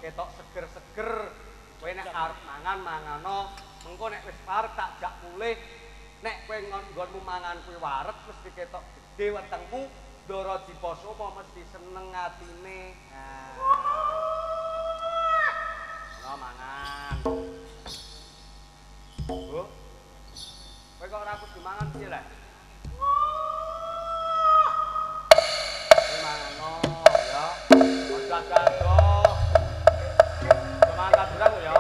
Ketok seger-seger. Kowe nek arep mangan mangano, mengko nek wis parek tak jak mulih. Nek kowe nggonmu mangan kuwi wareg mesti ketok gedhe wetengmu, Ndara Dipa Soma mesti seneng atine. Nah, mangan. Bu. Kowe kok ora kudu mangan piye lek? Kowe mangano ya. Aja adoh. Mangan kaduran ya.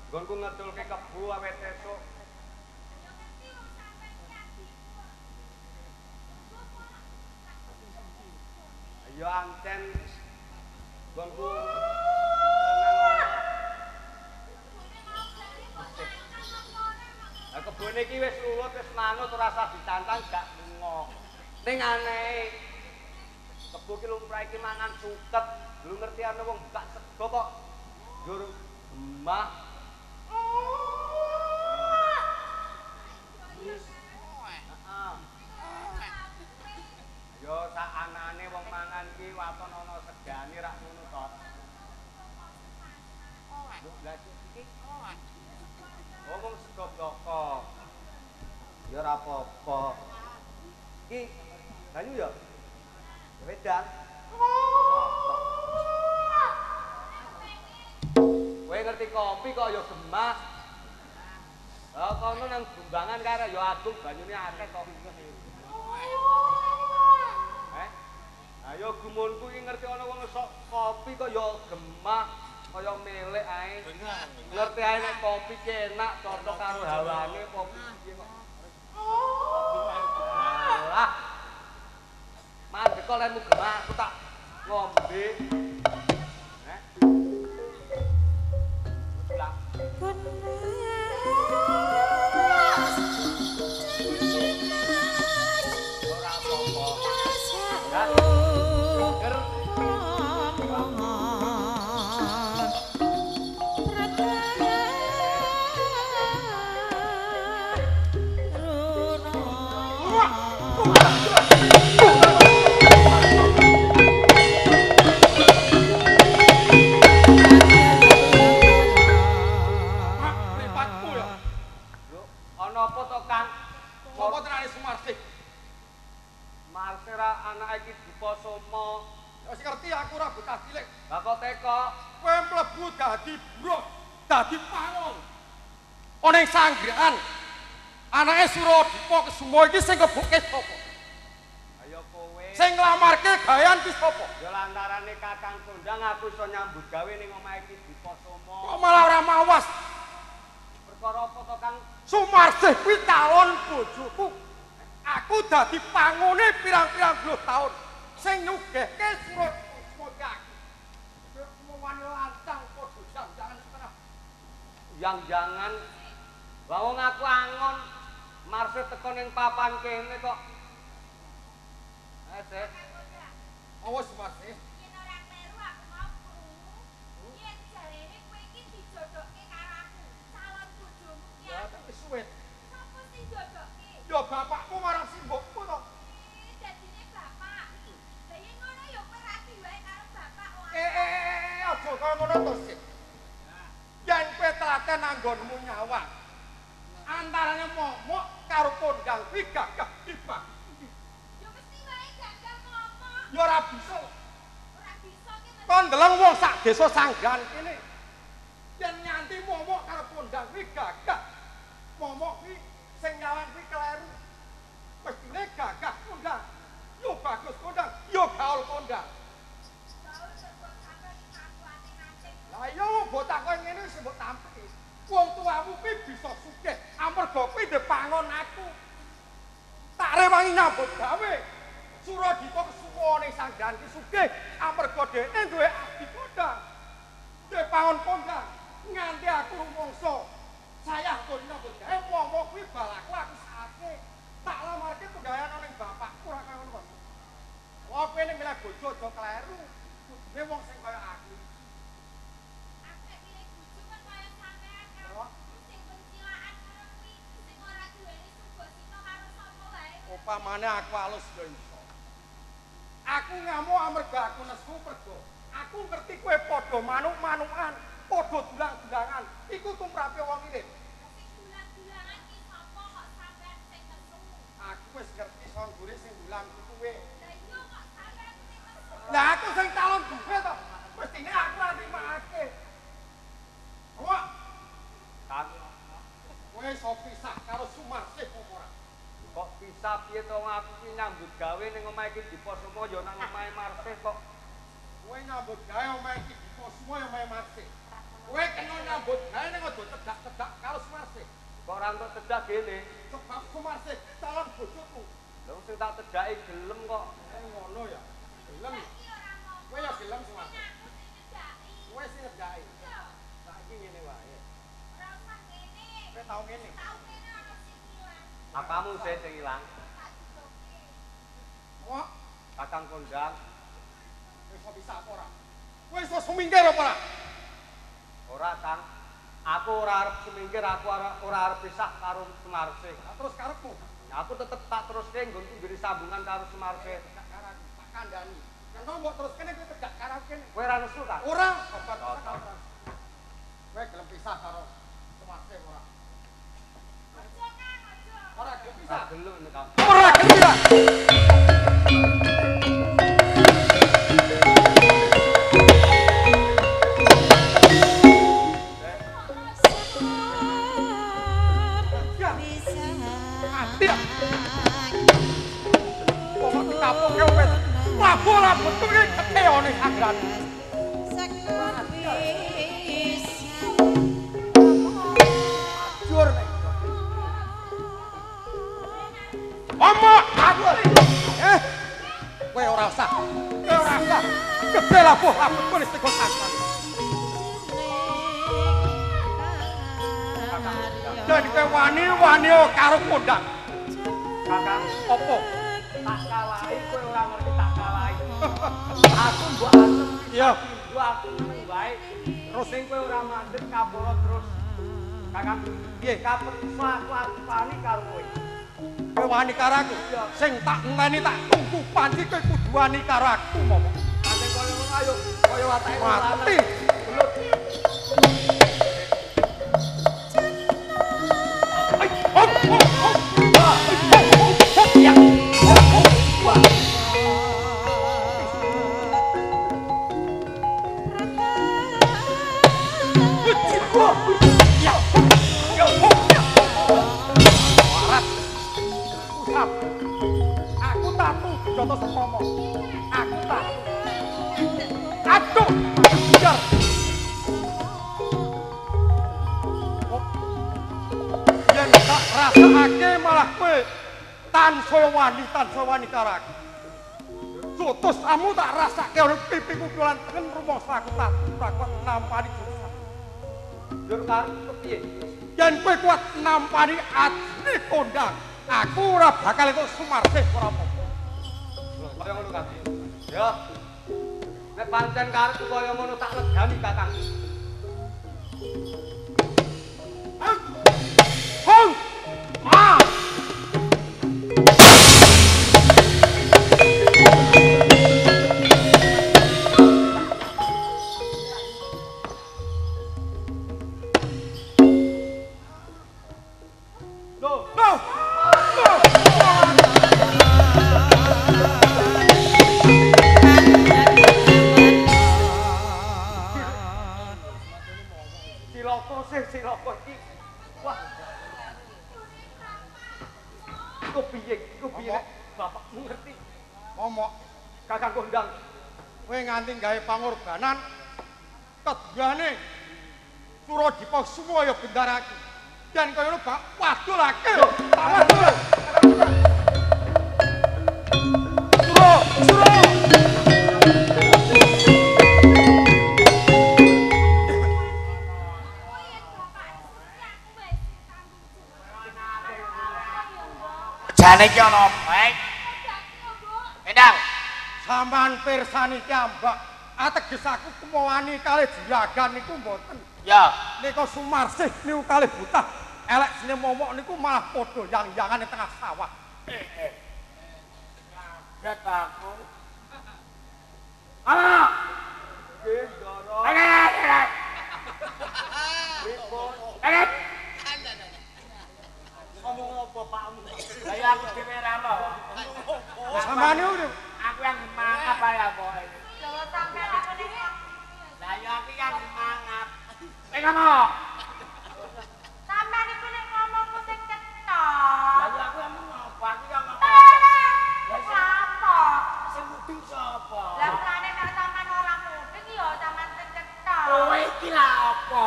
Nggonku ngedulke kebo awet esuk. Ya ngerti wong sampean iki adikku. Ya ancen nggonku nang omah. Lah kebone iki wis lulut wis manut ora usah ditantang gak lunga. Ning anehe kebo ki lumrah iki mangan suket. Lu ngerti ana wong buka sego kok njur gemah. Yo sak anane wong mangan ki waton ana segane rak ngono to. Lha iki wong sego bloko. Ya ora apa-apa. Iki banyu ya? Wedang. Kowe ngerti kopi kok ya gemah. Lah kono nang Bumbangan karo ya agung banyune akeh kok. Ayo gumunku iki ngerti ana wong sok kopi kok ya gemah kaya melek ae. Ngerti ae nek kopi ki enak cocok karo hawane kopi piye kok. Alah. Mandek kok lemu gemah aku tak ngombe. Heh. Lah. Ora apa-apa. Ana ing sanggrahan anake Suradipa Kesuma iki sing kebuke sapa? Ayo kowe. Sing nglamarke gawean ki sapa? Ya lantarane Kakang Kondang aku iso nyambut gawe ning omahe Ki Dipa Soma. Kok malah ora mawas? Perkara apa to, Kang? Sumarsih kuwi calon bojoku. Aku dadi pangone pirang-pirang puluh taun. Sing nyugihke Suradipa Kesuma ki aku. Kowe wani lantang padha jangan setengah. Yang jangan lah wong aku angon Marsih teko ning papan kene kok. Sik. Awas Marsih. Yen ora kleru aku mau krungu. Yen jarene kowe iki dijodohke karo aku, calon bojomu ki aku. Ya wis suwe. Sopo sing jodohke? Ya bapakmu marang simbokku to. Dadine bapak. Lah yen ngono ya kowe rabi wae karo bapak wae. Aja kaya ngono to sik. Yen kowe telaten anggonmu nyawang. Antarane momok karo kondang kuwi gagah dibagi. Ya mesti wae gagah momok. Ya ora bisa. Ora bisa ki mesti. Kon ndeleng wong sak desa Sanggrahan kene. Yen nyanti momok karo kondang kuwi gagah. Momok kuwi Sing nyawang kuwi kleru. Mestine gagah kondang. Yo bagus kondang, yo gaul kondang. Lah iya bocah koyo ngene wis mbok tampiki. Wong tuamu kuwi bisa sugih amarga kuwi ndek pangon aku. Tak rewangi nyambut gawe. Suradita kesuwone sanggahan ki sugih amarga dhekne duwe abdi kondang. Duwe pangon kondang nganti aku rumangsa. Sayah kon nyambut gawe wong-wong kuwi balaku aku sakake. Tak lamarke penggawean ning bapakku ora kaya ngono kok. Wah kowe nek milih bojo aja kleru. Kudune wong sing kaya aku. Aku nek milih bojo kan kaya sampean kan. Sing pencilaan ngono kuwi sing ora duweni subasita karo sapa wae. Upamane aku alus ya iso. Aku ngamuk amarga aku nesu mergo aku ngerti kowe padha manuk-manukan, padha dulang-dulangan. Iku tumrape wong irit. Sing dulang-dulangan ki sapa kok sampean sing nesu? Aku wis ngerti sanggure sing dulang ku kowe. Lah iya kok sampean sing nesu. Lah aku sing calon duwe to. Mestine aku ora nrimake. Wah, Kang, kowe iso pisah karo Sumarsih apa ora? Kok pisah piye to aku ki nyambut gawe ning omahe iki Diposumo ya nang omahe Marsih kok. Kowe nyambut gawe omahe iki Diposumo ya omahe Marsih. Kowe kena nyambut gawe ning aja cedak-cedak karo Sumarsih. Kok ora entuk cedak gene? Sebab Sumarsih calon bojoku. Lha sing tak cedaki gelem kok. Ngono ya. Gelem. Kowe ya gelem Sumarsih. Aku sing nyedaki. Kowe sing nyedaki. Iya. Saiki ngene wae. Ora usah ngene. Kowe tau ngene. Tau ngene ana sing ilang. Apamu sih sing ilang? Tak didoke. Wah, Kakang kondang. kowe iso pisah apa ora? Kowe iso sumingkir apa ora? Ora, Kang. Aku ora arep sumingkir, aku ora arep pisah karo Sumarsih. Lah terus karepmu? Aku tetep tak teruske nggonku duwe sambungan karo Sumarsih. Tegak karo aku, tak kandhani. Kena mbok terus kene kowe tegak karo aku kene. Kowe ora nesu ta? Ora, obat ora. Kowe gelem pisah karo Sumarsih ora? Aja Kang, aja. Ora gelem pisah. Ora gelem nek Kang. Ora gelem pisah. Mati. Pokok ditapoke wis. Lapo-lapo betul iki keteone sanggrahan. Ajur nek. Omo aku. Kowe ora usah. Kowe ora usah. Gedhe lapo lapo wis teko sanggrahan. Dan kowe wani-wani karo kondang. Kakang, Apa? tak kalahi kowe ora ngerti tak kalahi. Aku mbok antem Iya. pindho aku meneng wae. Terus sing kowe ora mandek kaporo terus. Kakang, Piye? kaperiksa aku arep wani karo kowe. Kowe wani karo aku. Iya. Sing tak enteni tak tunggu panci kowe kudu wani karo aku momo. Pancen koyo ngono ayo koyo watake wong lanang. Mati. Gelut. Ai, hop, hop, hop. Ai, hop, hop, hop, ya. Hop, hop, wah. Hop, ya, hop, ya, hop, ya. Warat. Usap. Aku tatu joto sepomo. Aku tatu. Aduh, jar. Hop. Yen tak rasakake malah kowe tansaya wani karo aku. Jotos amu tak rasake ana pipiku lan tengen rumangsa aku tatu ora kuat nampani jurusan. Njur karo kepiye? Yen kowe kuat nampani ajine kondang, aku ora bakal entuk Sumarsih ora apa-apa. Lho, kaya ngono Kang. Ya. Nek pancen karepku kaya ngono tak legani Kakang. Hong! Ah! Lho, No! No! Cilaka sih, cilaka iki. Wah, Kidune Iku piye? Iku piye? Bapakmu ngerti. Momok Kakang kondang. Kowe nganti gawe pangorbanan keduane Suradipa Suma ya bendarake. Dan kaya ngono bak wadulake. Tawadul. Suro, Suro. Jane iki ana apa? Endang. Sampeyan pirsani ki ambak, ateges aku kemawani kalih juragan niku mboten. Ya, nika Sumarsih niku kalih butah. Elek sine momok niku malah padha yang-yangan ing tengah sawah. Kaget aku. Ah! Nggih, Ndara. Pripun? Ngomong apa pakmu? Lah ya aku dhewe ra roh. Sampeyan niku aku yang mangap ae apa. Lho sampeyan aku nek. Lah ya aku yang mangap. Kowe ngomong. Sampeyan iku nek ngomongku sing cetha. Lah ya aku ngomong apa? Aku yang ngomong. Lah sapa? Sing mudeng sapa? Lah mulane nek sampeyan ora mudeng ya sampeyan sing cetha. Kowe iki lha apa?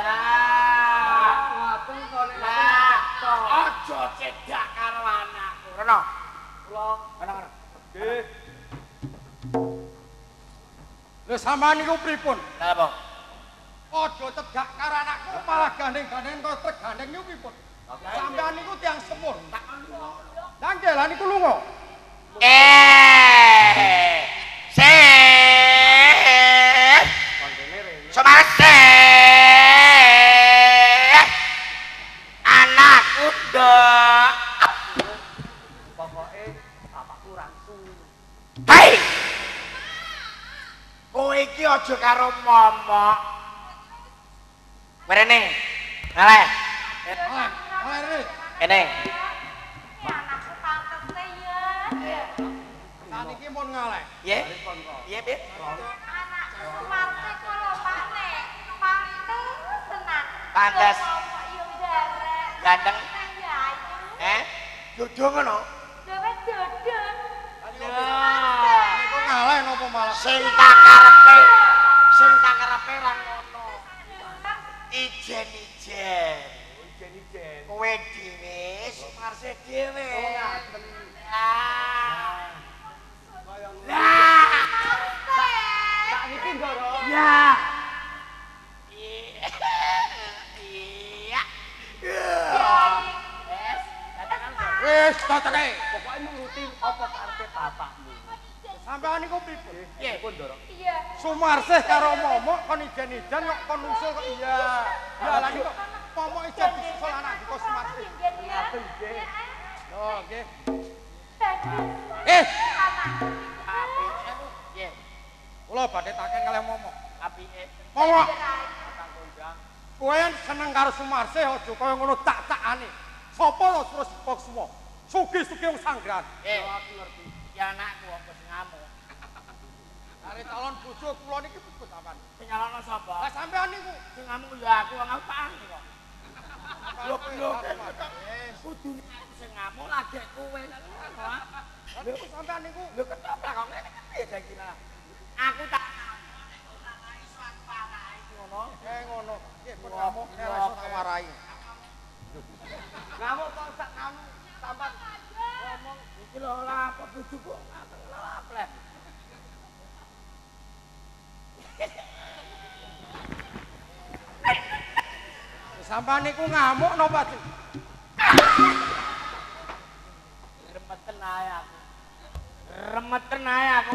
Lah ngaten to nek aja cedak karo anakku. Rono. Kula rono. Nggih. Lha sampeyan niku pripun? Lha apa? Aja cedak karo anakku malah gandeng-gandeng kaya trek gandeng niku pripun? Sampeyan niku tiyang semur. Lah nggih, lah niku lunga. Seh. Kontene rene. Sumarsih. Anakku nduk. Pokoke bapakku rangsu. Hei. Kowe iki aja karo momok. Mrene. Ngaleh. Ngaleh, ngaleh rene. Kene. Iki anakku pantese ya. Saniki mun ngaleh. Piye? Piye, Pit? Anakku Sumarsih ku lho Pakne. Pantes tenan. Pantes. Momok yo nderek. Ganteng. Ya ayu. Eh? Jodoh ngono? Lho wis jodoh. Niku ngaleh napa malah Sing tak karepe, sing tak karepe ra ngono. Ijen-ijen. Ijen-ijen. Kowe dhewe, Sumarsih dhewe. Oh ngaten. Lah. Kaya ngono. Lah. Tak niki Ndara. Ya. Iya. Wes, wis coceke. Pokoke nuruti apa karepe bapakmu. Sampeyan niku pripun? Piye? Pripun, Ndara? Iya. Sumarsih karo momok kon ijen-ijen kok kon nusul kok iya. Ya lah niku momok ijen disusul anak dika Sumarsih. Ngaten nggih. Lho nggih. Eh, Apike. Piye? Kula badhe taken kalih momok. Apike. Momok, Kakang kondang. kowe seneng karo Sumarsih aja kaya ngono tak-takane. Sapa to Suradipa Suma? Sugih-sugih wong sanggrahan. Eh, Aku ngerti. ya anakku wong wis ngamuk. Kare calon bojo kula niki pripun sampean? Sing nyalokno sapa? Lah sampean niku Sing ngamuk ya aku wong aku paham kok. Lho, kudune aku sing ngamuk lagi kowe. Lah niku sampean niku Lho ketoprak kok ngene piye saiki lah. Aku tak ngamuk nek ora iso aku warai ngono. eh ngono. Nggih pun ngamuk nek ora iso tak warai. Ngamuk kok sak nganu sampean ngomong Iki lho ora apa bojoku lha. Sampean niku ngamuk napa sih? Remeten ae aku. Remeten ae aku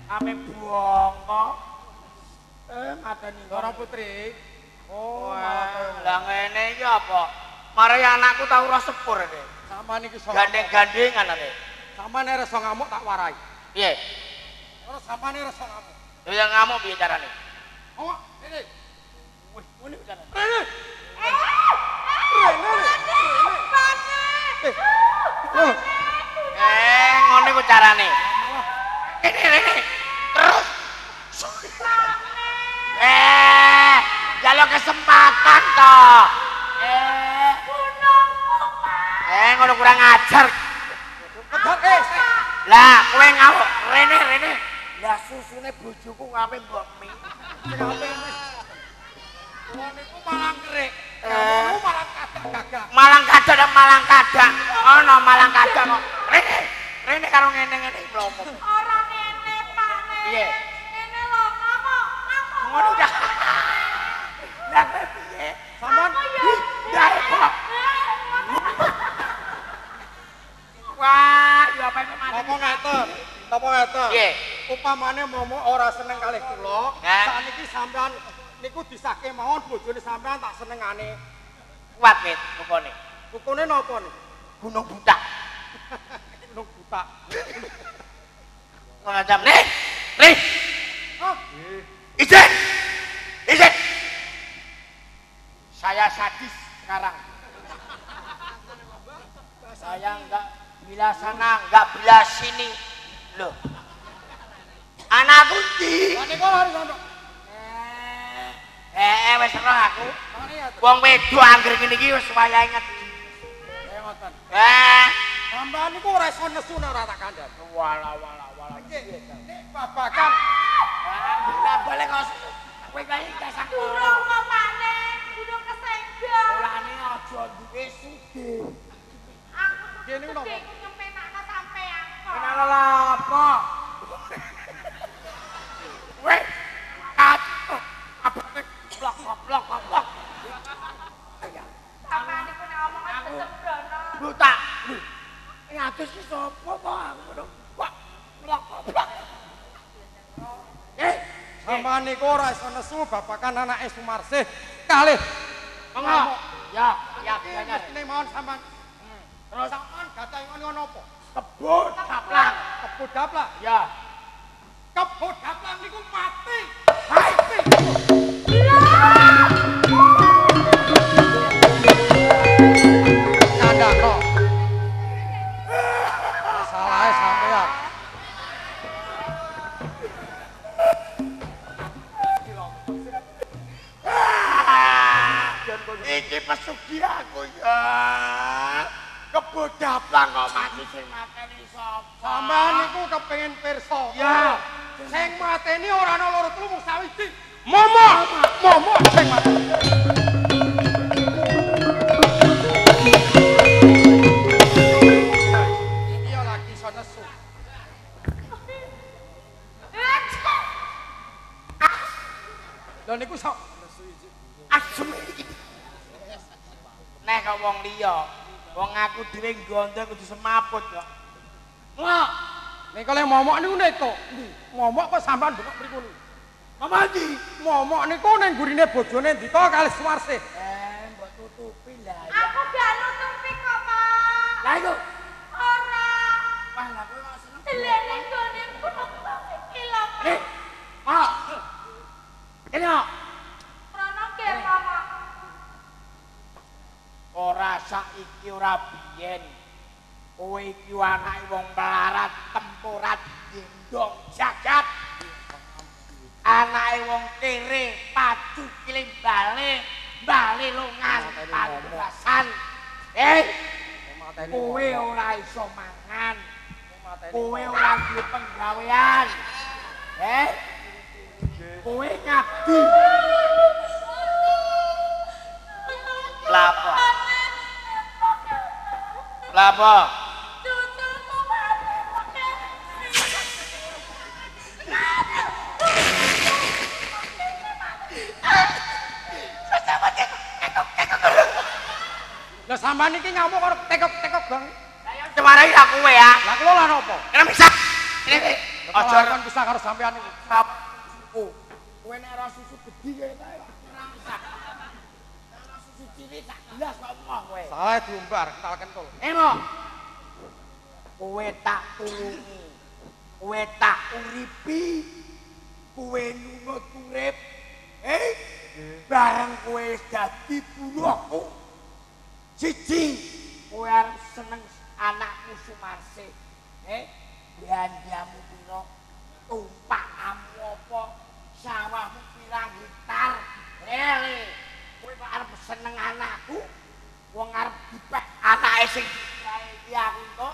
Ame bongko. Mateni Ndara Putri. Oh, malah kaya ngono. Lah ngene iki apa? Mari anakku tau ora sepur iki. Sampean iki iso Gandeng-gandengan ane. Sampean nek iso ngamuk tak warai. Piye? Ora sampean nek iso ngamuk. Lha yang ngamuk piye carane? Oh, rene. Wih, ngene carane. Rene. Rene. Eh. Loh, Ngono iku carane. Rene, rene. Terus. Jaluk kesempatan to. Gunungku, Pak. ngono kurang ajar. Lah kowe ngamuk rene rene. Lah susune bojoku ngape mbok mi. Wong niku malang kerik. Ngono malang kadak gagah. Malang kadak malang kadak. Ana malang kadak kok. Rene rene karo ngene-ngene mlomo. Ora ngene, Pak. Piye? Ngene lho, ngamuk. Ngamuk. Ngono dah. Lah kowe piye? Sampeyan ya kok. Wah, ya apa mati. Ngomong ngeten. Napa ngeten? Nggih. Upamane momo ora seneng kalih kula, sakniki sampean niku disahke mawon bojone sampean tak senengane. Kuat wit rupane. Rupane napa niku? Gunung Butak. Gunung Butak. Ngono jam nih. Nih. Hah? Nggih. Izin. Izin. Saya sadis sekarang. Saya enggak bila sana, enggak bila sini. Loh. Anakku ndi? Lah niku lho sampean. Wis roh aku. Wong wedok angger ngene iki wis wayahe ngedi. Ngoten. Sampean niku ora iso nesu nek ora tak kandhani. Wala wala wala. Nggih, nek babagan. Lah boleh kok kowe kae gak sak durung opane, durung kesenggol. Mulane aja duwe sugih. Aku sugih iku nyepenakno sampean kok. Kenal lha apa? Weh, abane blok blok blok. Sampean niku nek omongan sembrono. Lho tak. Ngatus iki sapa kok aku ngono. Wah, blok blok. Sampean niku ora iso nesu babakan anake Sumarsih kalih. Monggo. Ya, ya mestine mawon sampean. Terus sampean gadah ngono apa? Kebo daplang. Kebo daplang. Ya. Kebo daplang niku mati. Mati. Kandhakno. Salahe sampean. Iki pesugi aku ya. Kebo daplang kok mati sing mateni sapa? Sampean niku kepengin pirsa. Ya. Sing mateni ora ana loro telu mung sawiji. Momok, momok sing mateni. Iki yo lagi iso nesu. Lho niku sok nesu iki. Asem iki. Nek kok wong liya, wong aku dhewe gondol kudu semaput kok. Wah, nek oleh momok niku neko. Momok kok sampean bengok mriku niku. Momok ndi? Momok niku ning gurine bojone Ndika kalih Sumarsih. Mbok tutupi lah. Aku gak nutupi kok, Pak. Lah iku. Ora. Wah, lah kowe kok seneng. Lene gone bongso iki lho. Pak. Kene kok. Rono ke, Mama. Ora saiki ora biyen. Kowe iki anake wong melarat tempurat gendong jagat. Anake wong kere pacu kilim bale, bale lungan pantuasan. Kowe ora iso mangan. Kowe ora duwe penggawean. Kowe ngabdi. Lapo? Lapo? Lah sampean iki ngamuk karo tekok-tekok, Bang. Lah ya diwarahi lah kowe ya. Lah kula lah napa? Kena bisa. Ini aja kon pisah karo sampean niku. Kowe nek ora susu gedhi kaya ta ora bisa. Ora susu cilik sak gelas kok emoh kowe. Salah diumbar kental kentul. Emoh. Kowe tak tulungi. Kowe tak uripi. Kowe nunut urip. Bareng kowe wis dadi buruhku. Siji, kowe arep seneng anakmu Sumarsih. Belanjamu pira? Tumpakanmu apa? Sawahmu pirang hektar? Lele, kowe kok arep seneng anakku? Wong arep dipek anake sing Saiki aku entuk.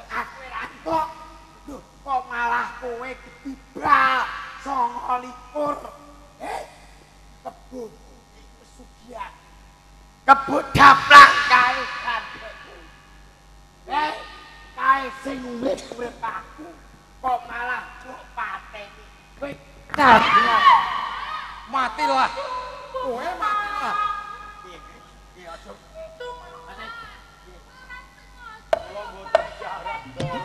Aku ora entuk. Lho, kok malah kowe ketibal 29. Kebo pesugihan. Kebo daplak kae gandekku. Kae sing urip-urip aku kok malah mbok pateni. Kowe dablak. Matilah. Kowe matilah. Piye aja. Kula mboten jarak Ndara.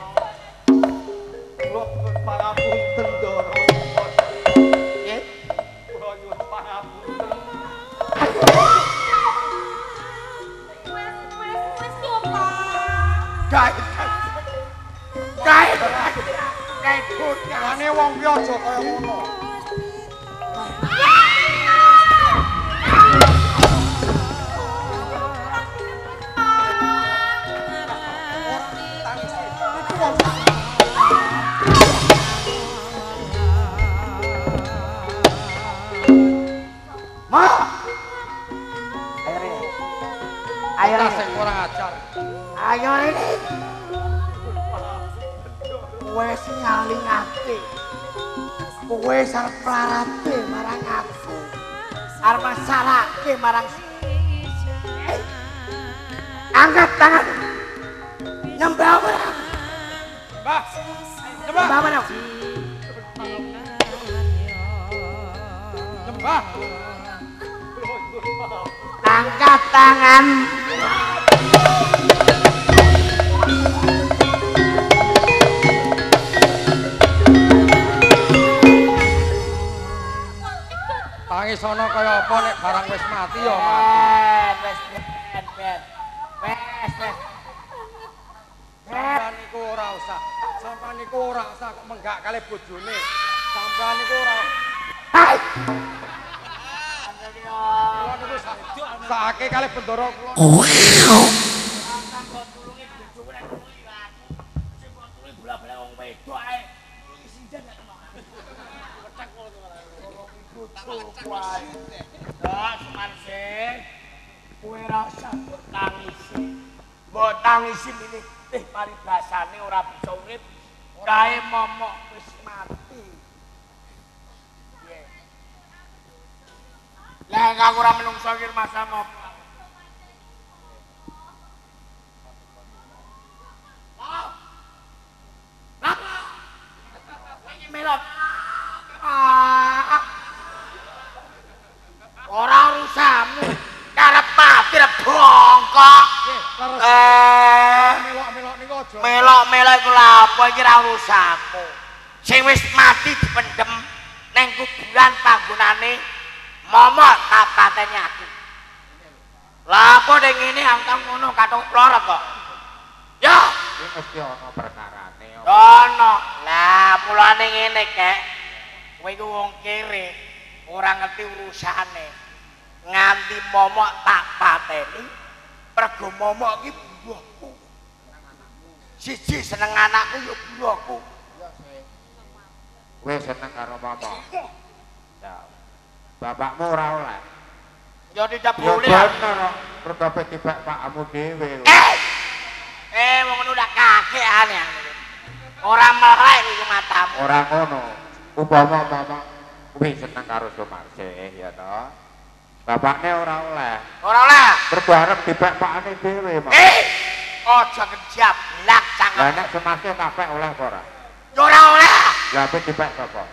Kula nyuwun pangapunten Ndara. Nggih. Kula nyuwun pangapunten. Wes yo, Pak. Gae. Gae. Gae bocahane wong kuwi aja kaya ngono. Ma. Ayo rene. Ayo rene. Sing kurang ajar. Ayo rene. Kowe sing ngalingake. Kowe arep mlarate marang aku. Arep masarake marang angkat tangan. Nyembah ora. Mbah. Nyembah. Nyembah mana? Nyembah. Angkat tangan. Tangis ana kaya apa nek barang wis mati ya mati. Wis ben. Wis wis. Sampeyan niku ora usah. Sampeyan niku ora usah kok menggak kalih bojone. Sampeyan niku ora. Hai. Kula niku sakake kalih bendara kula. Mbok tulungi bojoku nek tulungi aku. Sing mbok tulungi bola-bala wong wedok ae. Tulungi sinjen nek kena. Wecek ngono bojoku ae. Ya Sumarsih. Kowe ora usah mbok tangisi. Mbok tangisi milih teh paribasane ora bisa urip. Kae momok wis mati. Lah aku ora menungso iki masa apa? Lah. Iki melok. Ora urusanmu. Karep mati bongkok. Melok-melok niku aja. Melok-melok iku lha apa iki ora urusanmu. Sing wis mati dipendhem nang kuburan panggonane momok tak pateni aku. Lah apa ning ngene antang ngono kathok lorot kok. Ya, iki mesti ana perkarane. Ono. Lah mulane ngene kek. Kowe iku wong kere, ora ngerti urusane. Nganti momok tak pateni, mergo momok iki buahku. Siji seneng anakku ya buahku. Kowe seneng karo momok. Ya. Bapakmu ora oleh. Ya tidak boleh. Ya bener kok. Mergo dibak pakmu dhewe. Wong ngono udah kakean ya. Ora melek iku matamu. Ora ngono. Upama bapak kuwi seneng karo Sumarsih ya toh. Bapakne ora oleh. Ora oleh. Mergo arep dibak pakane dhewe, Mas. Aja kejablak cangkem. Lah nek Sumarsih kabeh oleh apa ora? Ya ora oleh. Lah ape dibak sapa?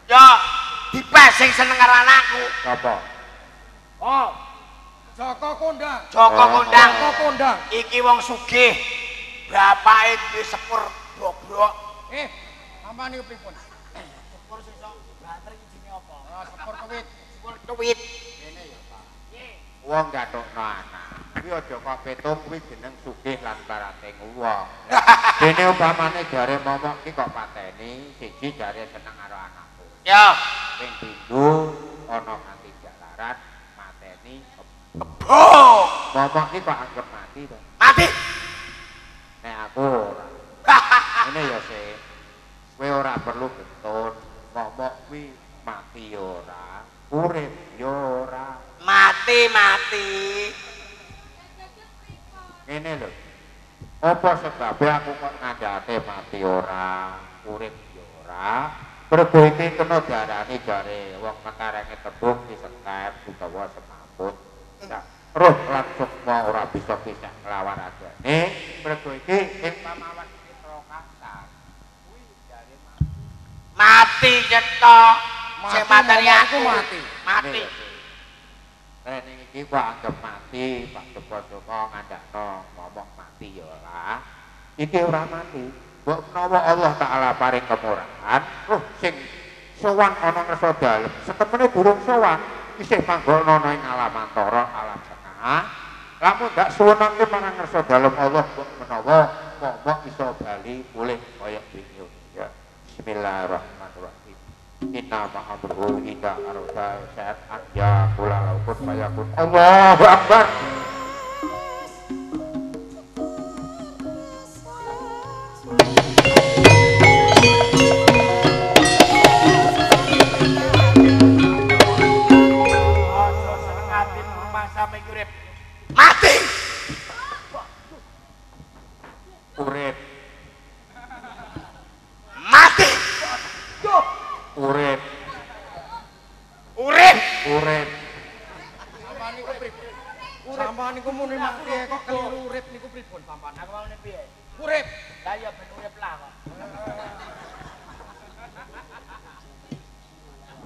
Ya dipek sing seneng karo anakku. Sapa? Oh. Joko Kondang. Joko Kondang. Joko Kondang. Iki wong sugih. Bapake duwe sepur bobrok. Sampeyan niku pripun? Sepur sing iso banter iki jenenge apa? Ah, sepur tuwit. Sepur tuwit. Ngene ya, Pak. Wong gathukno anak. Kuwi aja kok petung kuwi jeneng sugih lan barating wong. Dene upamane jare momok ki kok pateni, siji jare seneng karo anakku. Ya. Ping pindho ana kanthi jalaran mateni kebo. Momok ki kok anggap mati to. Mati. Nek aku ora. Ngene ya sih. Kowe ora perlu getun. Momok kuwi mati ora, urip ya ora. Mati mati. Ngene lho. Apa sebabe aku kok ngandhake mati ora, urip ya ora? Mergo iki kena diarani jare wong metarenge tembung disetep utawa semaput. Nah, roh lan sukma ora bisa pisah nglawan ajane. Mergo iki ing pamawat citra kasar kuwi jare mati. Mati cetha. Sing mateni aku mati. Mati. Ning iki kok anggap mati, Pak Joko Sukma ngandhakno ngomong mati ya ora. Iki ora mati. Mbok menawa Allah Ta'ala paring kemurahan, roh sing sowan ana ngersa dalem, setemene durung sowan, isih manggon ana ing alam antara, alam tengah. Lamun ndak suwunake marang ngersa dalem Allah, mbok menawa momok iso bali pulih kaya wingi. Ya. Bismillahirrahmanirrahim. Inna ma'amruhu inda arda syai'an an ya kula laukun fayakun. Allahu Akbar. Mati. Urip. Mati. Urip. Urip. Urip. Sampeyan niku pripun? Sampeyan niku muni mati kok keliru urip niku pripun sampeyan? Aku mau piye? Urip. Lah ya ben urip lah kok.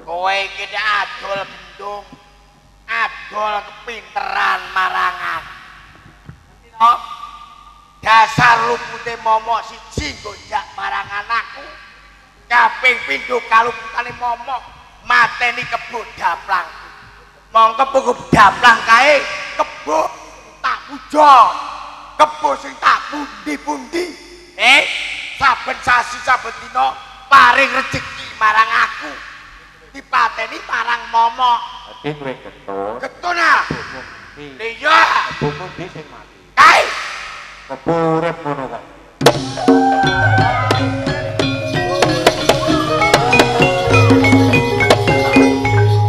Kowe iki nek adol gendung, adol kepinteran marang aku. Dasar lupute momok siji gonjak marang anakku. Kaping pindho kaluputane momok mateni kebo daplang. Mongko kebo daplang kae kebo tak puja. Kebo sing tak pundi-pundi. Saben sasi saben dina paring rejeki marang aku. Dipateni marang momok. Dadi kowe getun. Getun ah. Iya. Kebo ndi sing mati? Kae. Kebo urip ngono kok.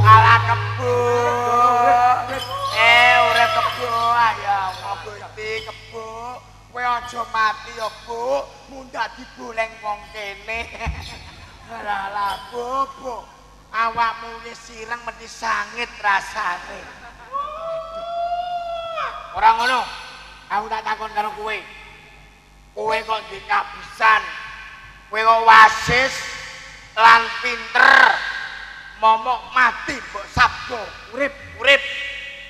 Alah kebo. Urip kebo ya Allah Gusti kebo. Kowe aja mati ya, Bu. Mundak diboleng wong kene. Alah, Bu, Bu. Awakmu wis sireng mesti sangit rasane. Ora ngono. Aku tak takon karo kowe. Kowe kok dikabisan. Kowe kok wasis lan pinter. Momok mati mbok sabdo, urip urip.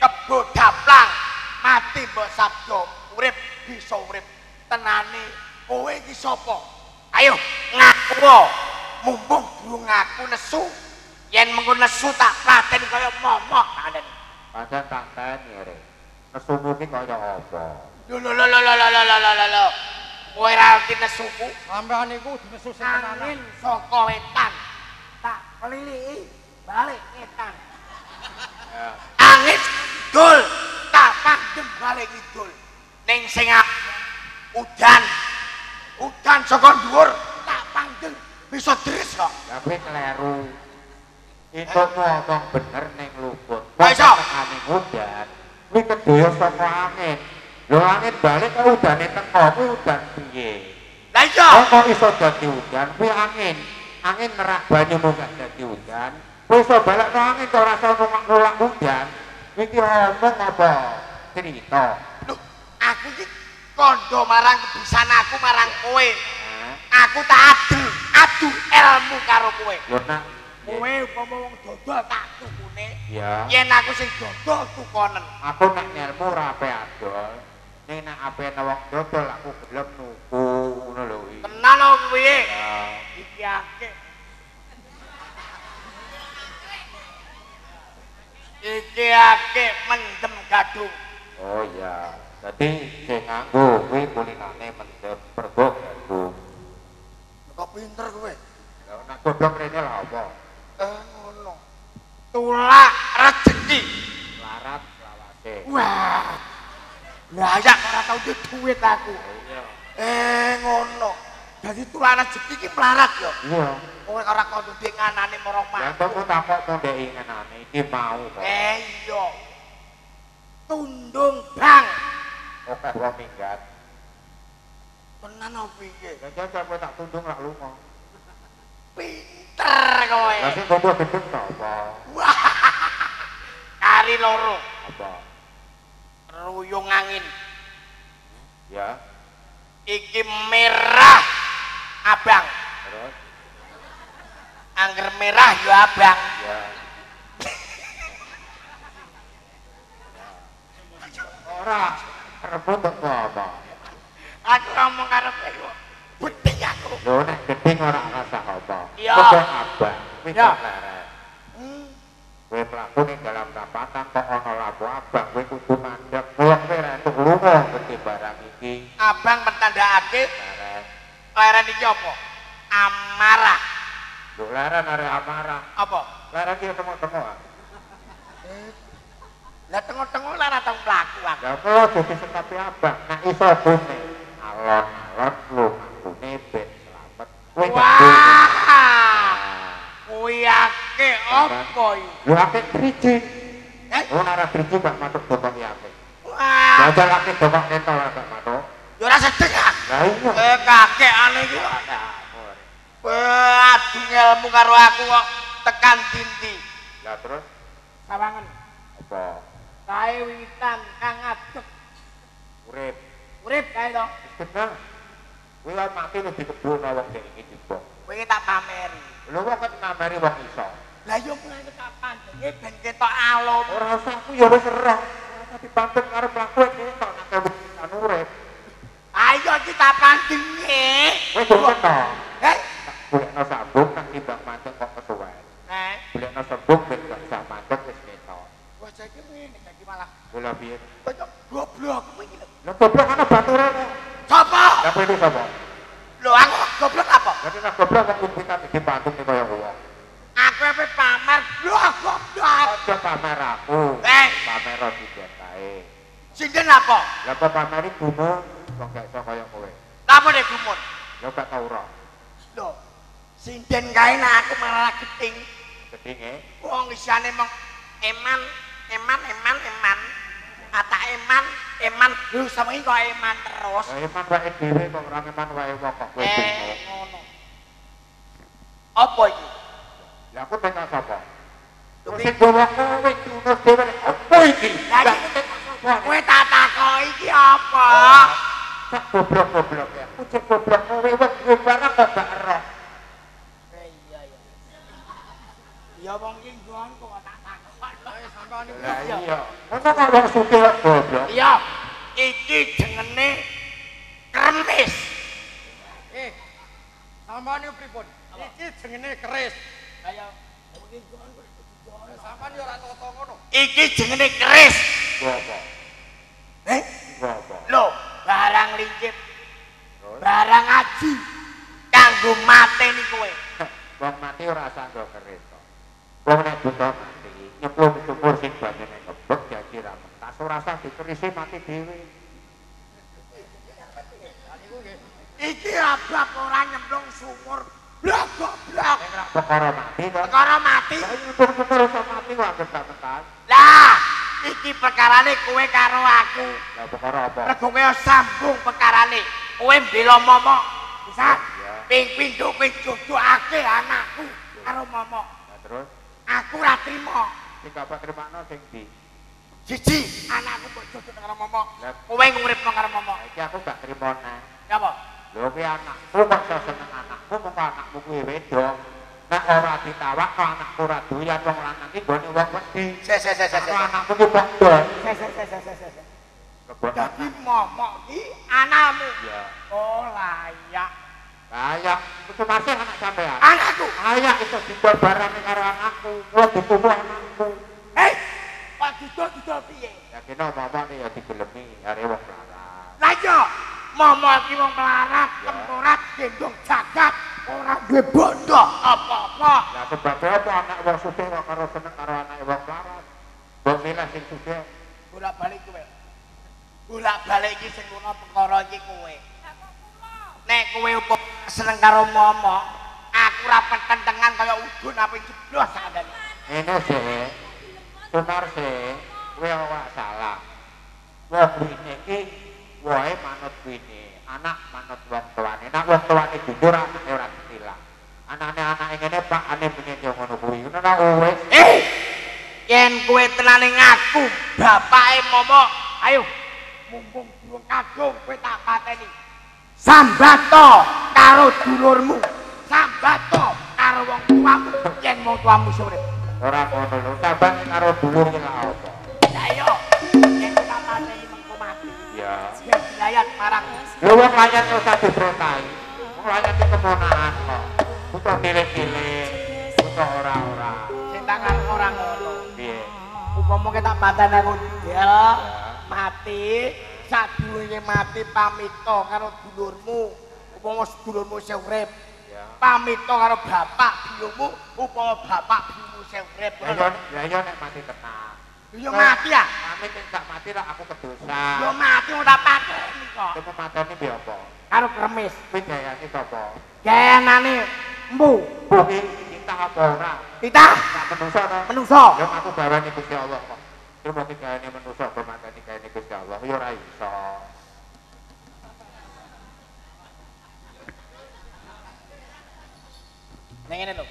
Kebo daplang mati mbok sabdo, urip bisa urip. Tenane kowe iki sapa? Ayo ngaku. Mumpung durung ngaku nesu. Yen mengko nesu tak pateni kaya momok tak andani. Pancen tak teni rek. Nesumu ki kaya apa? Lho lho lho lho lho lho lho lho. Kowe ra ngerti nesuku. Sampeyan niku kudu nesu sing tenanan. Angin saka wetan. Tak keliliki balik ngetan. Angin kidul tak pandhem balik kidul. Ning sing udan. Udan saka dhuwur tak pandhem bisa deres kok. Lah kowe kleru. Itu ngomong bener ning luput. Kok iso? Tekane udan. Kuwi kedaya saka angin. Lho angin balik kok udane teko, kuwi udan piye? Lah iya. Kok iso dadi udan? Kuwi angin. Angin nerak banyu munggah dadi udan. Kuwi iso balekno angin kok ora iso nolak udan. Kuwi iki omong apa cerita? Lho, aku iki kandha marang kebisan aku marang kowe. Aku tak adu ilmu karo kowe. Lho nak kowe upama wong dodol tak tukune. Iya. Yen aku sing dodol tukonen. Aku nek ngelmu ora ape adol. Ning nek ape ana wong dodol aku gelem nuku ngono lho kuwi. Tenan apa piye? Iki akeh. Iki akeh mendem gadung. Oh iya. Dadi sing nganggo kuwi kulinane mendem mergo gadung. Kok pinter kowe? Lah nek goblok rene lha apa? Ngono. Tulak rejeki. Larat lawase. Wah. Lah ya ora tau duwe duit aku. Iya. Ngono. Dadi tulak rejeki iki melarat ya. Iya. Kowe ora kondo ndek nganane marang Lah mah. kok takok ndek nganane iki mau kok. Iya. Tundung bang. meh wong minggat. Tenan opo piye? Lah jajal kowe tak tundung lak lunga. Pinter kowe. Lah sing gombol gendeng sapa? Kari loro. Apa? Ruyung angin. Ya. Iki merah abang. Terus? Angger merah ya abang. Ya. Ora, rebut kok apa? Aku ngomong karo kowe. Bedhi aku. Lho nek gedhe ora rasa apa. Iya. Kok abang, kuwi Ya. leren. Kowe mlaku ning dalam prapatan kok ana lampu abang, kowe kudu mandek. Kowe ora entuk lunga ngerti barang iki. Abang mentandakake Leren. leren iki apa? Amarah. Lho leren arek amarah. Apa? Leren iki temu-temu. Ah. Lah tengok-tengok lara tau mlaku aku. Lah kok aja disekapi abang, nek iso gune alon-alon lumakune ben slamet. Kowe Wah. Kuwi akeh apa iki? Lho akeh driji. Eh? Oh nek ora driji gak matuk bokong iki akeh. Wah. Jajal akeh bokong kentol gak matuk. Ya ora sedeng ah. Lah iya. Eh kakekane iki. Wah, adu ngelmu karo aku kok tekan dindi. Lah terus Sawangen. apa? Kae wiwitan kang ngadeg Urip. urip kae to. Wis bener. Kuwi wae mati wis dikebul wong sing iki tiba. Kowe tak pameri. Lho kok kok namari wong iso. Lah yo mulane tak pandenge ben ketok alum. Ora usah aku ya wis roh. Ora usah dipanteng karo mlaku ketok nek wiwitan urip. Ayo iki tak pandenge. Kowe durung ketok. Eh, Tak golekno sambung nek timbang mandek kok kesuwen. eh. Golekno sambung ben gak usah mandek wis ketok. Wah saiki ngene saiki malah Lha piye? kaya goblok kowe iki lho. Lho goblok ana bature kok. Sapa? Lah kowe iki sapa? Lho aku goblok apa? Lah nek goblok kok kuwi dipantung kaya wong. Aku ape pamer blok goblok. Aja pamer aku. Eh, Pamer sinden kae. sinden apa? Lah kok pameri gumun wong gak iso kaya kowe. Lah apa nek gumun? Ya gak tau ora. Lho, sinden kae nek aku malah geting. Gedhinge Wong isane mong eman, eman, eman, eman. Ata eman, eman. Lho sama iki kok eman terus. Lah eman wae dhewe kok ora eman wae wong kok kowe Eh, bingung. ngono. Apa iki? Lah aku tekok sapa? Lho, Sing gawa kowe diunus dhewe opo iki? Lah, Lah aku tekok sapa? Kowe tak takoki iki apa? Sak goblok-goblok ya. Aku cek goblok kowe wong duwe barang kok gak eroh. Iya iya. Ya wong iki nggonku kok tak takok. Sampean niku Lah iya. Ngono kok wong sugih kok goblok. Iya, iki jengene kremis. eh sampean niku pripun? Iki jengene keris. Kaya wong iki nggonku. Sampean yo ora tata ngono. Iki jengene keris. Nggo apa? Eh? Nggo apa? Lho, barang lincip, Terus barang aji kanggo mateni kowe. wong mati ora usah nggo keris kok. Wong nek buta mati, nyemplung sumur sing banyune ngebek dadi ra mentas ora usah dikerisi mati dhewe. Iki abab ora nyemplung sumur. Blok goblok. Perkara mati kok. Perkara mati. Lah nyemplung sumur iso mati kok anggere gak mentas. Lah, iki perkarane kowe karo aku. Lah perkara apa? Rego kowe sambung perkarane. Kowe mbela momok. Bisa? Iya. Ping pindho kowe jodhokake anakku karo momok. Lah terus Aku ora trimo. sing gak trimakno sing ndi? Siji, anakku mbok jodhok karo momok. Lah Kowe nguripno karo momok. iki aku gak trimo neh. Ya apa? Lho kuwi anakku kok iso seneng anakku mung anakmu kuwi wedok. Nek ora ditawakno anakku ora doyan wong lanang iki nggone wong wedi. Se se se se se. Aku anakku ki padha. Se se se se se se, se. Kebon Dadi momok ki anakmu. Ya. Oh layak. Layak, itu masih anak sampean. Anakku. Layak iso didol barangnya karo anakku. Kula dituku anakku. Hei, kok didol-didol piye? Ya kene momok ya digelemi arek wong melarat. Lah iya, momok iki wong melarat, Ya. temporat, gendong jagat, ora duwe bondo apa-apa. Lah sebabe apa anak wong sugih kok karo seneng karo anake wong melarat? Mbok milih sing sugih. Bolak-balik kowe. Bolak-balik iki sing ngono perkara iki kowe. Lah kok kula? Nek kowe upama seneng karo momok, aku ora petentengan kaya udun ape jeblos sakandane. Ngene sih. Sumarse, kowe ora salah. Wong kuwi iki Wohe manut wine, anak manut wong tuane. Nek wong tuane jujur anake ora ketilang. Anane anake ngene pakane pengen yo ngono kuwi. Ngono ta wis. Yen kowe tenane ngaku bapake momok, ayo mumpung durung kadung kowe tak pateni. Sambato karo dulurmu, sambato karo wong tuamu yen wong tuamu isih urip. Ora ngono lho, sambat karo dulur ki lha apa? Lah iya, yen tak pateni mengko mati. Ya. Yen dilayat marang. Lho wong layat ora diprentahi. Wong layat iki keponakan kok. Butuh pilih-pilih, butuh ora-ora. Sing tak karep ora ngono. Piye? Upama tak pateni aku del mati, sadurunge mati pamita karo dulurmu. Upama sedulurmu isih urip. Pamita karo bapak biyungmu, upama bapak biyungmu isih urip. Lah iya nek mati tenang. Ya mati ya? Pamit nek gak mati lah aku kedosa. Ya mati ora pateni kok. Kowe mateni piye apa? Karo kremis. Kuwi gayane sapa? Gayanane empu. Empu ki titah apa ora? Titah. Gak menungso to? Menungso. Ya aku gawane Gusti Allah kok. Terus mati gayane menungso kok mateni gayane Gusti Allah ya ora iso. Ning ngene lho.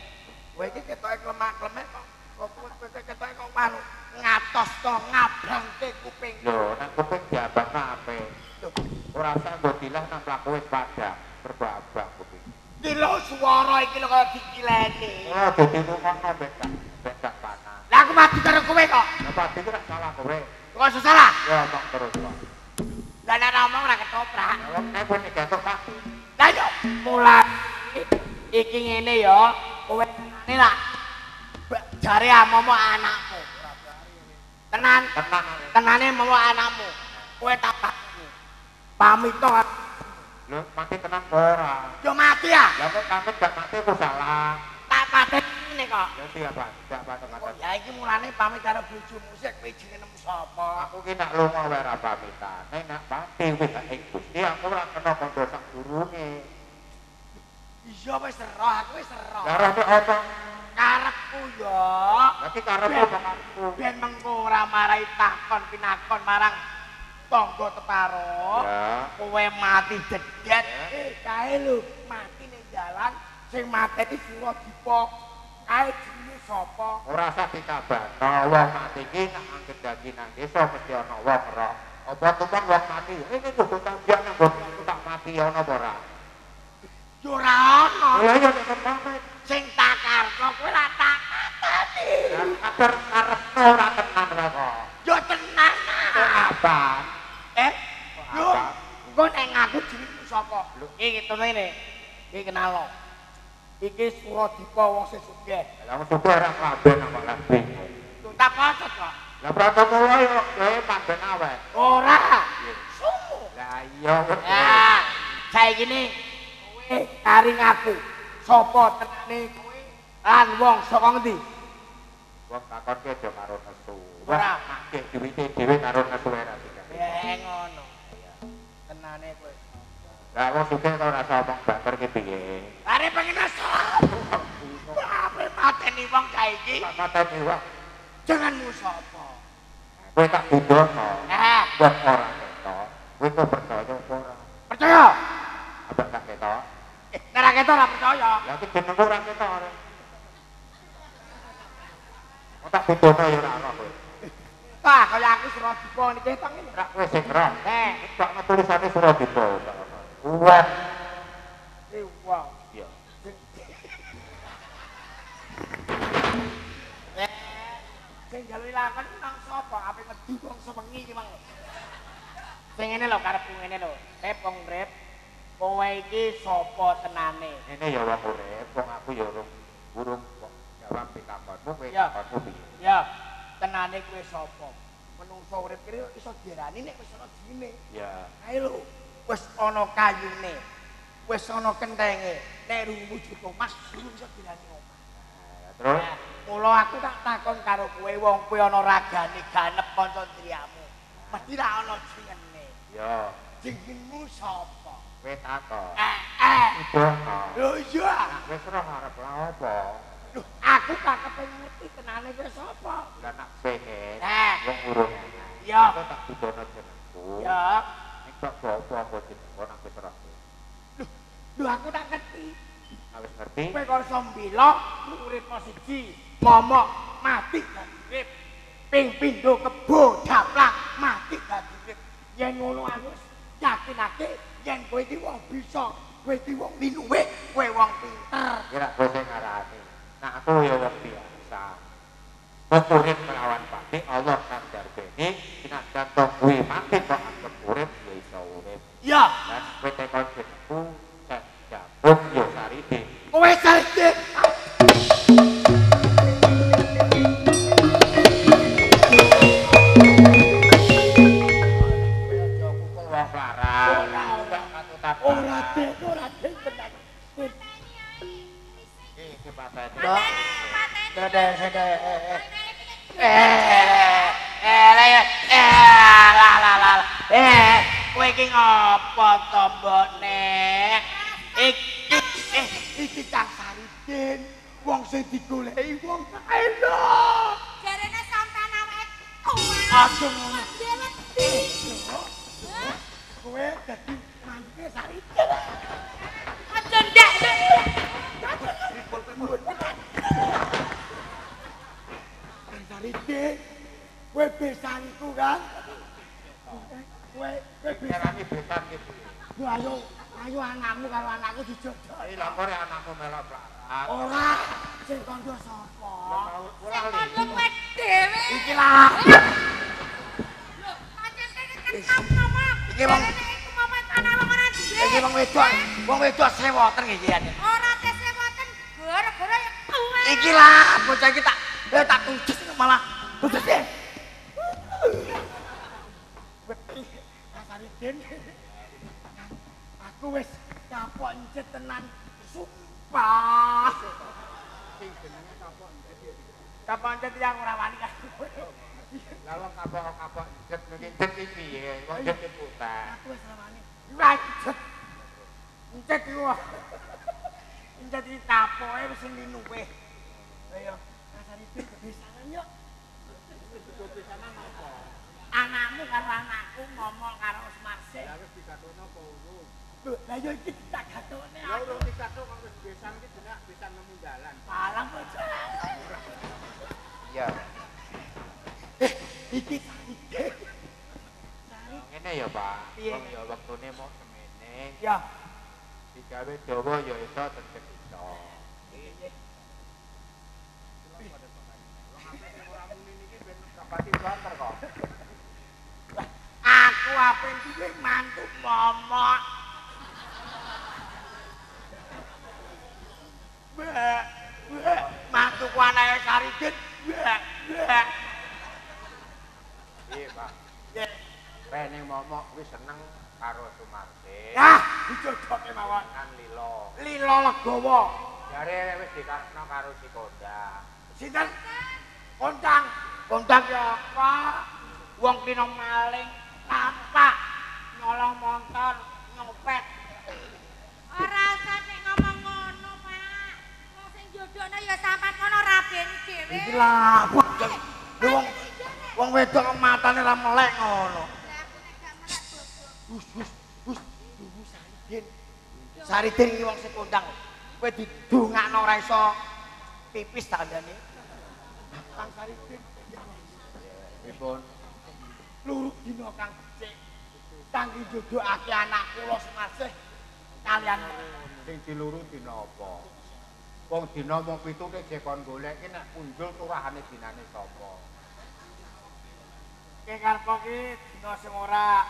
Kowe iki ketoke klemak-klemek kok. Kowe ketoke kok anu ngatos to ngabangke kuping. Lho, nang kuping diabangno ape? Ora usah nggo dilah nang mlaku wis padhang, mergo abang kuping. Iki lho swara iki lho kaya dikileni. Ora dadi rungokno ben gak panas. Lah aku mati karo kowe kok. Lah pati ku ora salah kowe. Kok iso salah? Ya omong terus kok. Lah nek ora omong ora ketoprak. Lah nek kowe nek gatok Pak. Lah yo mulai iki ngene ya, kowe ngene lah. Jare momok anakmu. Tenan, tenan. Tenane momok anakmu. Kowe tak pamit to. Lho, mati tenan ora? Yo mati ya. Lah kok pamit gak mati aku salah. Tak pateni kok. Ya siapa? Tidak apa-apa. Ya iki mulane pamit karo bojomu sik kowe jenenge sapa? Aku ki nak lunga wae ora pamitan. Nek nak pati wis ing Gusti aku ora kena kandha sak durunge. Iya wis roh, aku wis roh. Lah roh apa? Karepku ya. Lah ki karepku apa karepku? Ben mengko ora marai takon pinakon marang tangga teparo. Kowe mati dedet. Kae lho mati ning dalan sing mateni Suradipa. Kae jenenge sapa? Ora usah dikabarno wong mati ki nek anggen dadi nang desa mesti ana wong roh. Apa tumon wong mati? Ini kudu tambiak nang aku tak mati ana apa ora? Yo ora ana. Lah iya nek pamit sing tak karepno kowe ora tak katani. Kabar karepno ora tenan ora kok. Yo tenan. Apa? Yo engko nek ngaku jenengmu sapa? Iki ketune ngene. Iki kenal lo. Iki Suradipa wong sing sugih. Lah wong sugih ora klamben kok lah bingung. Lho tak pocot kok. Lah Pratama yo gawe pamben awet. Ora. Sumu. Lah iya. Ya, saiki ne kowe kari ngaku sapa tenane kowe lan wong saka ngendi? Wong takon ki aja karo nesu. Ora mangke duwite dhewe karo nesu ora tiga. Ya ngono. Tenane kowe. Lah wong sugih kok ora iso omong banter ki piye? Are pengen nesu. Ape mateni wong saiki? Mateni wong. Jenengmu sapa? Kowe tak dudono. Wong ora ketok. Kowe kok percaya apa ora? Percaya. Apa gak ketok? Nek ora ketok ora percaya. Lah iki jenengku ora ketok ora. Kok tak dudono ya ora ora kowe. Wah, kaya aku Suradipa niki ketok ngene. Ora kowe sing roh. Tok ana tulisane Suradipa. Wong. Iki wong. Iya. Sing njaluki lakon nang sapa? Ape ngedu wong sewengi iki mang. Sing ngene lho karepku ngene lho. Rep wong rep. Kowe iki sapa tenane? Ngene ya wong urip, wong aku ya urung kok jawab pitakonmu, kowe takonmu piye? Ya, tenane kowe sapa? Menungso urip kene iso diarani nek wis ana jine. Ya. Kae lho, wis ana kayune. Wis ana kentenge. Nek rung wujud omah, durung iso diarani omah. Terus mula aku tak takon karo kowe, wong kowe ana ragane ganep kanca ndriyamu. Mesti ra ana jengene. Ya. Jengmu sapa? Kowe takon. Heeh. Lho iya. Wis ora arep lha apa? Lho, aku tak kepengin ngerti tenane kowe sapa. Lah nak pengen wong urung. Ya. Aku tak dudono jenengku. Ya. Ning Kok opo aku jeneng aku wis ora. Lho aku tak ngerti. Wis ngerti. Kowe kok iso mbila urip siji, momok mati dadi urip. Ping pindho kebo daplak mati dadi urip. Yen ngono aku yakinake yen kowe iki wong bisa, kowe iki wong linuwih, kowe wong pinter. Kira kowe sing ngarani. Nah aku ya wong biasa. Wong urip melawan pati Allah kang darbene, senajan to kuwi mati kok anggep urip ya iso urip. Iya. Lan kowe tekon jenengku Sak Jabung ya Saride. Kowe Saride. Ora den tenan. Iki pateni. Kowe iki ngopo to, Mbok Nek? Iki Kang Saridin, wong sing digoleki wong kae lho. Jarene sampean awake tuwa. Aja ngono. Kowe dadi mantune Saridin. Aja ndak. Kang Saridin, kowe besanku kan? Kowe besan besan iki piye? Lho ayo, ayo anakmu karo anakku dijodhok. Iki lha kok anakmu melok mlarat. Ora, sing kandha sapa? Sing kandha kowe dhewe. Iki lah. Lho, pancen kene ketam ngomong. Iki wong iki wong wedok sewoten iki ya. Ora te sewoten, gara-gara ya kowe. Iki lah bocah iki tak tujes malah tujes e. Mas Saridin. Aku wis kapok encet tenan, sumpah. Sing jenenge kapok encet ya. Kapok encet yang ora wani kan. Lah wong kapok-kapok encet niki encet iki piye? Wong encet iki putih. Aku wis ora wani. Encet. Encet iku. Encet iki kapoke wis linuwih. Ayo, Mas Saridin kebesanan yo. Kebesanan apa? Anakmu karo anakku ngomong karo Sumarsih. Lah wis digathukno apa urung? Lho, lah ya iki tak gathukne aku. Ya urung digathuk kok wis besan iki jenak besan nemu dalan. Salah bocah. Iya. Iki Saridin. Ngene ya, Pak. Wong ya wektune mok semene. Ya. Digawe dawa ya iso tetep iso. Nggih. Ora muni niki ben gak pati banter kok. Aku ape duwe mantu momok. Mbak, mbak, mantuku anake Saridin. Mbak, mbak. Piye, Pak? Nggih. Rene momok kuwi seneng karo Sumarsih. Yah, dijodohke mawon. Kan lilo. Lilo legawa. Jare wis dikarepno karo si Kondang. Sinten? Kondang. Kondang ya apa? Wong kena maling, tampak, nyolong motor, nyopet. Ora usah nek ngomong ngono, Pak. Wong sing jodohno ya sampean kono rabeni dhewe. Iki lah, wong wong wedok matane ra melek ngono. Lah aku nek gak melek goblok. Hus hus hus, dungu Saridin. Saridin iki wong sing kondang. Kowe didongakno ora iso pipis tak kandhane. Kang Saridin. Pripun? Luru dina kang becik. Kang dijodhokake anak kula Sumarsih kalian sing diluru dina apa? Wong dina mung 7 nek jek kon golek ki nek punjul turahane dinane sapa? Ki karepo ki dina sing ora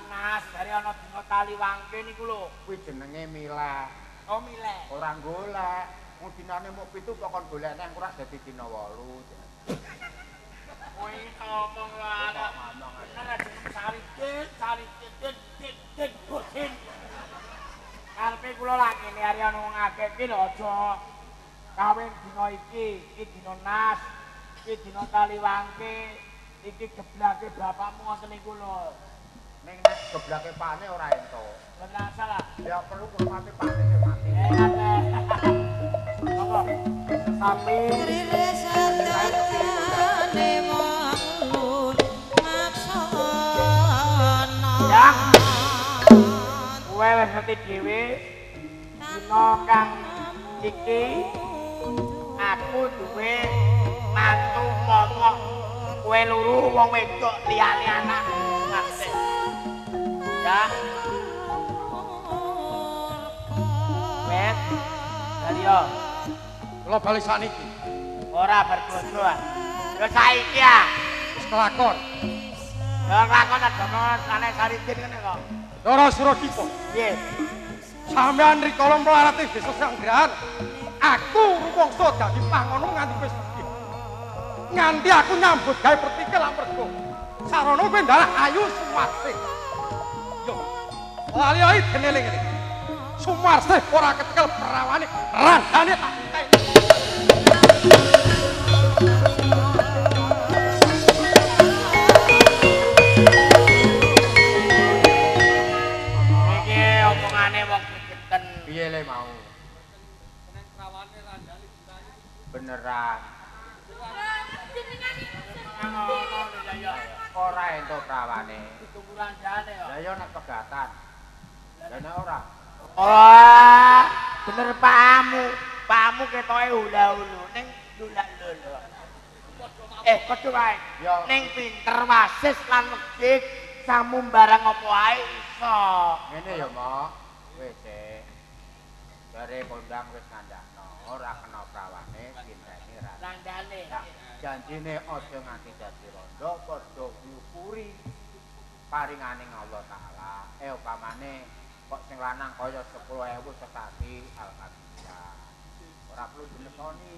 nas, jare ana dina tali wangke niku lho. Kuwi jenenge mileh. Oh mileh. Ora golek. Wong dinane mung 7 kok kon golek nang ora dadi dina 8. Kowe ngomong lah. Bener aja Saridin, Saridin, din din bosin. Karepe kula lak ngene ari ana wong akeh iki lho aja kawin dina iki, iki dina nas, iki dina tali wangke, iki geblake bapakmu ngoten niku lho. Ning nek geblake pane ora entuk. Ora salah. Ya perlu ngurmati pane sing mati. Monggo. Sapi. Ya. ngerti dhewe dina kang iki aku duwe mantu momok kowe luru wong wedok liyane anak ngerti. Ya. Wes. Bali yo. Kula bali sakniki. Ora berbojo. Ya saiki ya. Wis kelakon. Ya kelakon adono anake Saridin ngene kok. Ndara Suradipa. Piye? Sampeyan rikala mlarat ing desa Sanggrahan, aku rumangsa dadi pangono nganti wis sugih. Nganti aku nyambut gawe pertikel lan mergo. Sarana kowe ndalah ayu Sumarsih. Yo. Lali ae dene ngene. Sumarsih ora ketekel prawane, randane tak entek. Iki omongane wong gegeten. Piye le mau? Seneng prawane randane ditani. Beneran. Jenengan iku Ora entuk prawane. Ditunggu randane kok. Lah ya nek pegatan. Lah nek ora. Oh, bener pakmu. Pakmu ketoke hula-hulu ning lulak-lulu. Padha wae. Ning pinter wasis lan wegik samu barang apa wae iso. Ngene ya, Mok. Wis e. Jare kondang wis ngandakno, ora kena prawane pinteni randane. Janjine aja nganti dadi rondo, padha nyukuri paringane Allah Taala. Upamane kok sing lanang kaya 10.000 sesasi alhamdulillah. Ora perlu dilekoni.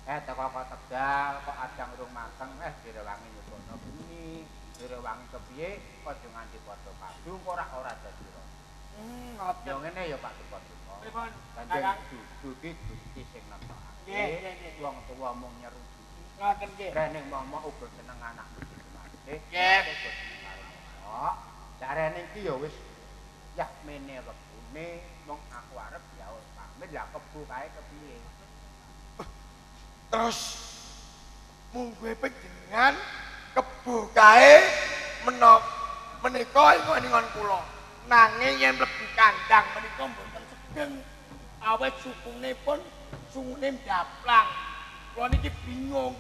Teko kok Tegal kok adang urung mateng direwangi nyukono bengi, direwangi kepiye aja nganti padha padu ora ora dadi rondo. Ngoten. Ya ngene ya Pak Dupa. Pripun? Kanjeng dudu Gusti sing nemtokake. Nggih, Wong tuwa mung nyerujuki. Ngoten nggih. Rene momok uga seneng anak putu Sumarsih. Nggih. Uga seneng karo momok. Jarene iki ya wis yah mene wektune mung aku arep ya pamit ya kebo kae kepiye. Terus mungguhe panjenengan kebo kae menika ingon-ingon kula. Nanging yen mlebu kandang menika mboten sedeng. Awit sukune pun sungune ndaplang. Kula niki bingung.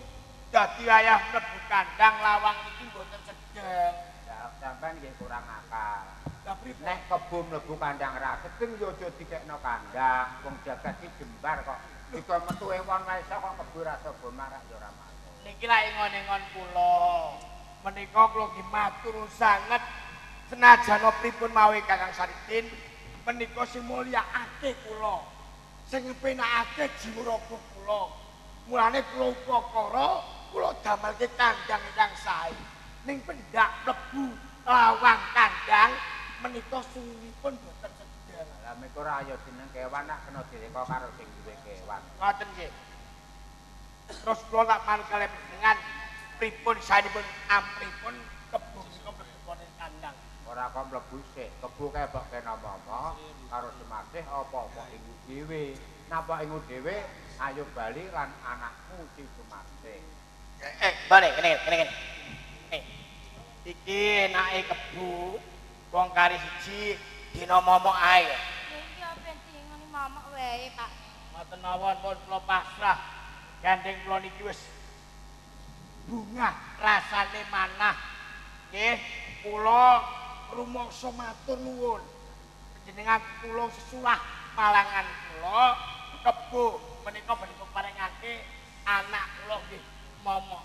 Dadi ayah mlebu kandang lawang niki mboten sedeng. Ya sampean nggih kurang akal. Lah pripun? Nek kebo mlebu kandang ra sedeng ya aja dikekno kandang. Wong jagat iki jembar kok. Dika metu ewon wae iso kok kebo ra saba marak ya ora masuk. Niki lak ingon-ingon kula. Menika kula nggih matur sanget senajan pripun mawi Kakang Saridin menika sing mulyakake kula. Sing ngepenakake jiwa raga kula. Mulane kula upakara kula damelke kandang ingkang sae. Ning pendak mlebu lawang kandang menika sungunipun boten sedeng. Lah menika ora ya jeneng kewan nak kena direka karo sing duwe kewan. Ngoten nggih. Terus kula tak manut kalih panjenengan pripun saenipun ampripun kebo menika mlebu wonten kandang. Ora kok mlebu sik, kebo kae mbok kena momok karo Sumarsih apa-apa ingu dhewe. Napa ingu dhewe ayo bali lan anakmu si Sumarsih. Bane kene kene kene. Iki enake kebo wong kari siji dina momok ae. Iki ben dingoni momok wae, Pak. Ngoten mawon pun kula pasrah. Gandeng kula niki wis bungah rasane manah. Nggih, kula rumangsa matur nuwun. Panjenengan kula sesulah malangan kula kebo menika menika paringake anak kula nggih momok.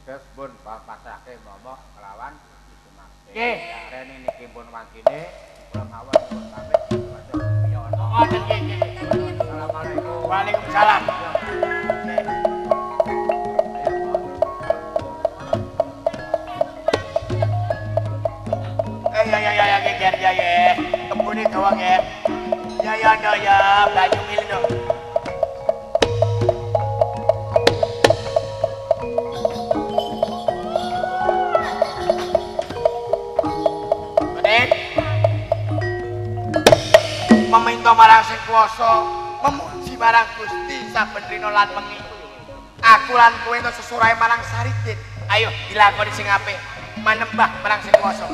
Teges pun pasrahke momok kelawan Sumarsih. Nggih. Rene niki pun wancine kula mawon pun pamit. Ngoten nggih nggih. Assalamualaikum. Waalaikumsalam. Ya ya ya ya ya ya kebune dawa nggih. Ya ya ndo ya banyu mil ndo. Menit. Meminta marang sing kuwasa, memuji marang Gusti saben rina lan wengi. Aku lan kowe entuk sesurahe marang Saridin. Ayo dilakoni sing apik, manembah marang sing kuwasa.